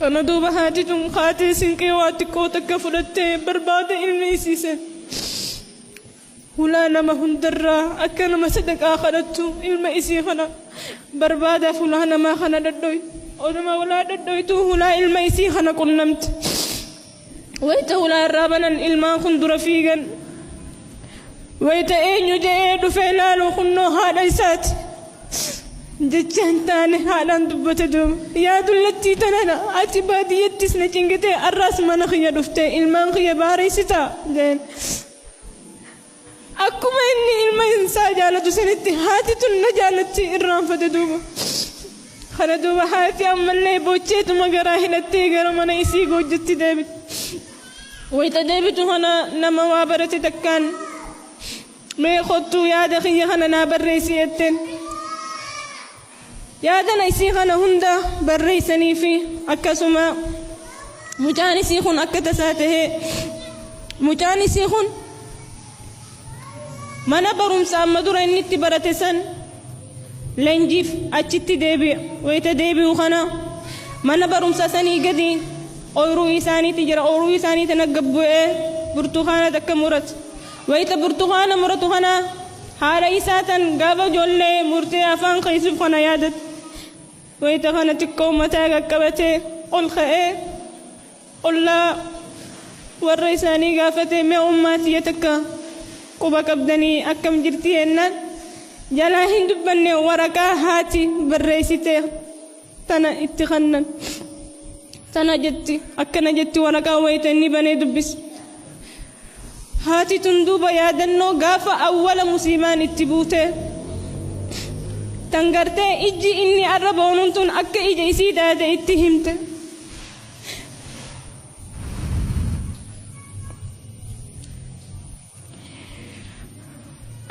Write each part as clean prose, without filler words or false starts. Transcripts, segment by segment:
Kana duuba haati tun kaatee sinqee waa xiqqoo takka fudhattee barbaada ilmi isii san. Hulaa nama hundarraa akka nama sadaqaa kadhattu ilma isii kana barbaadaaf hulaa namaa kana dhadhoyte. Oduma hulaa dhadhoytuu hulaa ilma isii kana qunnamte. Wayta hulaa irraa banan ilmaan kun dura fiigan. Wayta eenyu je'ee dhufee laalu kunnoo haadha isaati. Jecha hin taane haadhaan dubbate duuba. Yaa dullattii tanana ati baadiyyattis na cingitee arraas mana kiyya dhuftee ilmaan kiyya baareessitaa jeen. Akkuma inni ilma isaa jaalatu sanitti haati tun na jaalatti irraanfate duuba. Kana duuba haati ammallee boocheetuma garaa hidhattee gara mana isii goojjatti deebite. Wayita deebitu kana nama waa barate takkaan mee kottuu yaada kiyya kana naa barreessi jetteen. Yaadana isii kana hunda barreessanii fi akkasuma mucaan isii kun akka tasaa tahee mucaan isii kun mana barumsa amma dura inni itti barate san leenjiif achitti deebi'a. Wayita deebi'u kana mana barumsa sanii gadi ooyruu isaaniiti jira. Ooyruu isaanii tana gad bu'ee burtukaana takka murate. Wayita burtukaana muratu kana haadha isaa tan gaafa ijoollee murtee afaan keessuuf kana yaadate. Wayita kana xiqqoo mataa qaqqabatee ol ka'ee ollaa warra isaanii gaafate, mee ummaa tiyya takka quba qabdanii akkam jirti jennaan jalaa hin dubbanne, waraqaa haati barreessite tana itti kannan. Tana jetti, akkana jetti waraqaa wayita inni banee dubbise. Haati tun duuba yaadannoo gaafa awwala musiibaan itti buute tan gartee ijji inni arra boonuun tun akka ija isii taate itti himte.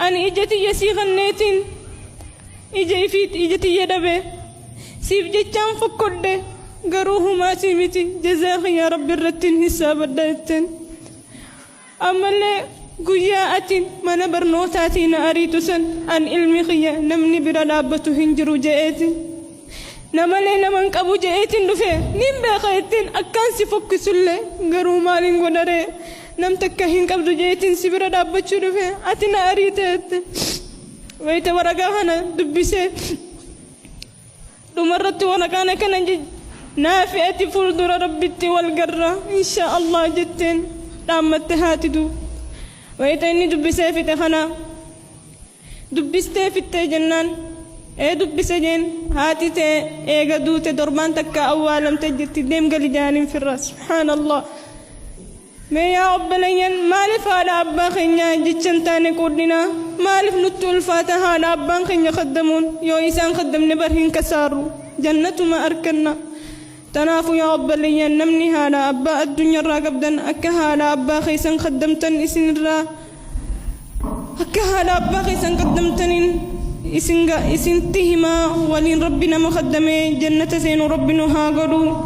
Ani ija tiyya sii kanneetiin ija ifiit ija tiyya dhabe, siif jechaan fokkodhe, garuu humaatii miti, jazaa kiyya Rabbi irrattiin hissaabadha jetteen. Ammallee guyyaa ati mana barnootaatii na ariitu san an ilmi kiyya namni bira dhaabbatu hin jiru je'eetiin namalee naman qabu je'eetiin dhufe, niin beeka jetteen, akkaan si fokkisullee garuu maaliin godharee, nam takka hin qabdu je'eetiin si bira dhaabbachuu dhufe, ati na ariite jette. Wayita waraqaa kana dubbisee dhumarratti waraqaan akkana naafi ati fuuldura Rabbitti wal garra insha Allah jetteen dhaammatte haati duuba. Wayita inni dubbisee fixe kana, dubbistee fixxee jennaan, ee dubbise jeen, haati tee eega duute torbaan takka awwaalamte jirti, deem gali jaaniin firra. Subhaanallah. Mee yaa obboleeyyan, maaliif haadha abbaa keenyaa jecha hin taane quudhinaa? Maaliif nutti ulfaata haadha abbaan keenya khaddamuun? Yoo isaan khaddamne bar hin kasaarru, jannatuma arkanna. Tanaafu yaa obboleeyyan, namni haadha abbaa addunyarraa qabdan akka haadha abbaa keessan khaddamtan isinirraa akka haadha abbaa keessan khaddamtaniin isin isintti himaa. Waliin Rabbi nama khaddamee jannata seenu Rabbi nu haa godhu.